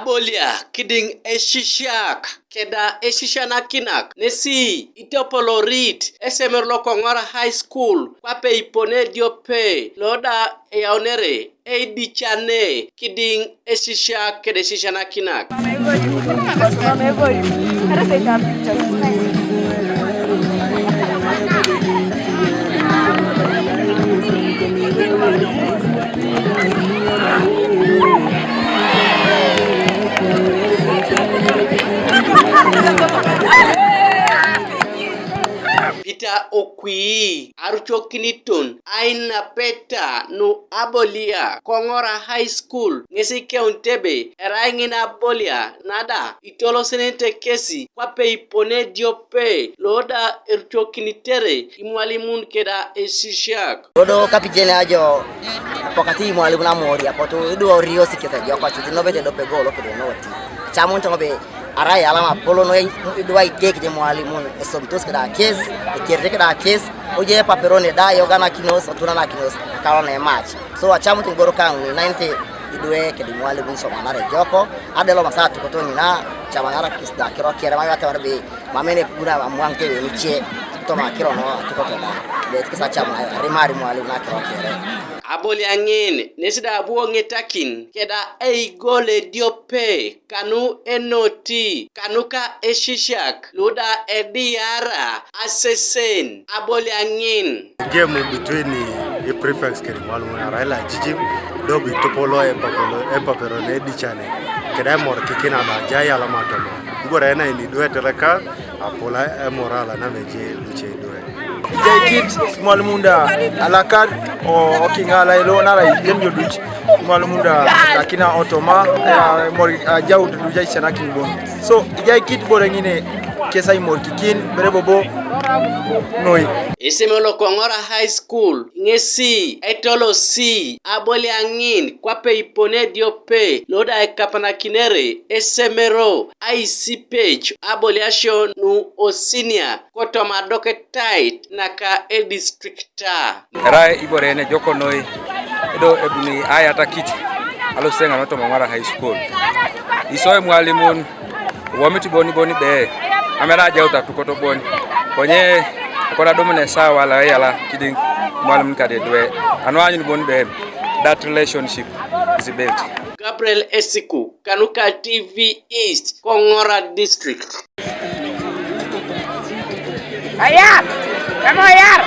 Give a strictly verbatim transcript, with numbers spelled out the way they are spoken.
Abolia kidiŋ esisiak keda esisianakinak nesi itopolorit esemer lokoŋora high school kwape ipone ediope loda eyaunere eidicane kidiŋ esisiak keda esisianakinak. Peter Okwi, arucokiniton ainapeta nu Abolia koŋora high school ŋesi keunit ebe erai ŋin Abolia nada itolosenete kesi kwape ipone ediope loda erucokinitere imwalimun keda esisiak. Dodo kapijene ajo pokati imwalimun amori apotu iduo oriosi kese joko acuti nobete dope golo kido noti. Chamun tongo be arai alama polo no idua iteki je mwalimun esomitos keda kes, ekerete keda kes, oje paperone da yoganakinos, otunanakinos, kalona emach. So achamu tin goro kaŋ ŋina inte idwe kedi mwalimun somanare joko, adelo masa tukoto ŋina, chamanara kis da kiro kere ma yata warbe, mamene pura amwaŋ tewe nice, toma kiro no tukoto da, bet kisa chama rimari mwalimun na kiro kere. Abolia ŋin, nesi da abu oŋetakin, keda eigol ediope, kanu enoti, kanuka esisiak, luda ediara asesen, Abolia ŋin. Game between i prefects kede mwalimu arai la jijim, dog itopolo epapero, epapero ne dicane, kede emor kikina da jai alama tomo. Ibore ena ini duetere ka, apola emor ala na meje luce idue. Jai kit mwalimu da alakar o, okiŋa la ilo nara ijen joduc mwalimu da lakina otoma, eh, mor, eh, jau duc aisanakin bon. So, ijai kit bore ŋine kesa imor kikin bere bobo noi. Iseme lokoŋora high school ŋesi etolosi Abolia ŋin kwape ipone ediope loda ekapanakinere esemero aisipec aboliasio nu osinia kotoma adoketait naka edistrikta. Erai ibore ne joko noi edo ebuni ayatakit aloseŋ ano toma Ŋora High School. Iso emwalimun womit boni boni be amera ajaut atukoto boni. Konye kona domune sawa la yala kidiŋ mwalimun kade dwe. Ano anyun boni be that relationship is built. Gabriel Esiku, kanuka T V East, Koŋora District. Ayar! Kamu ayar!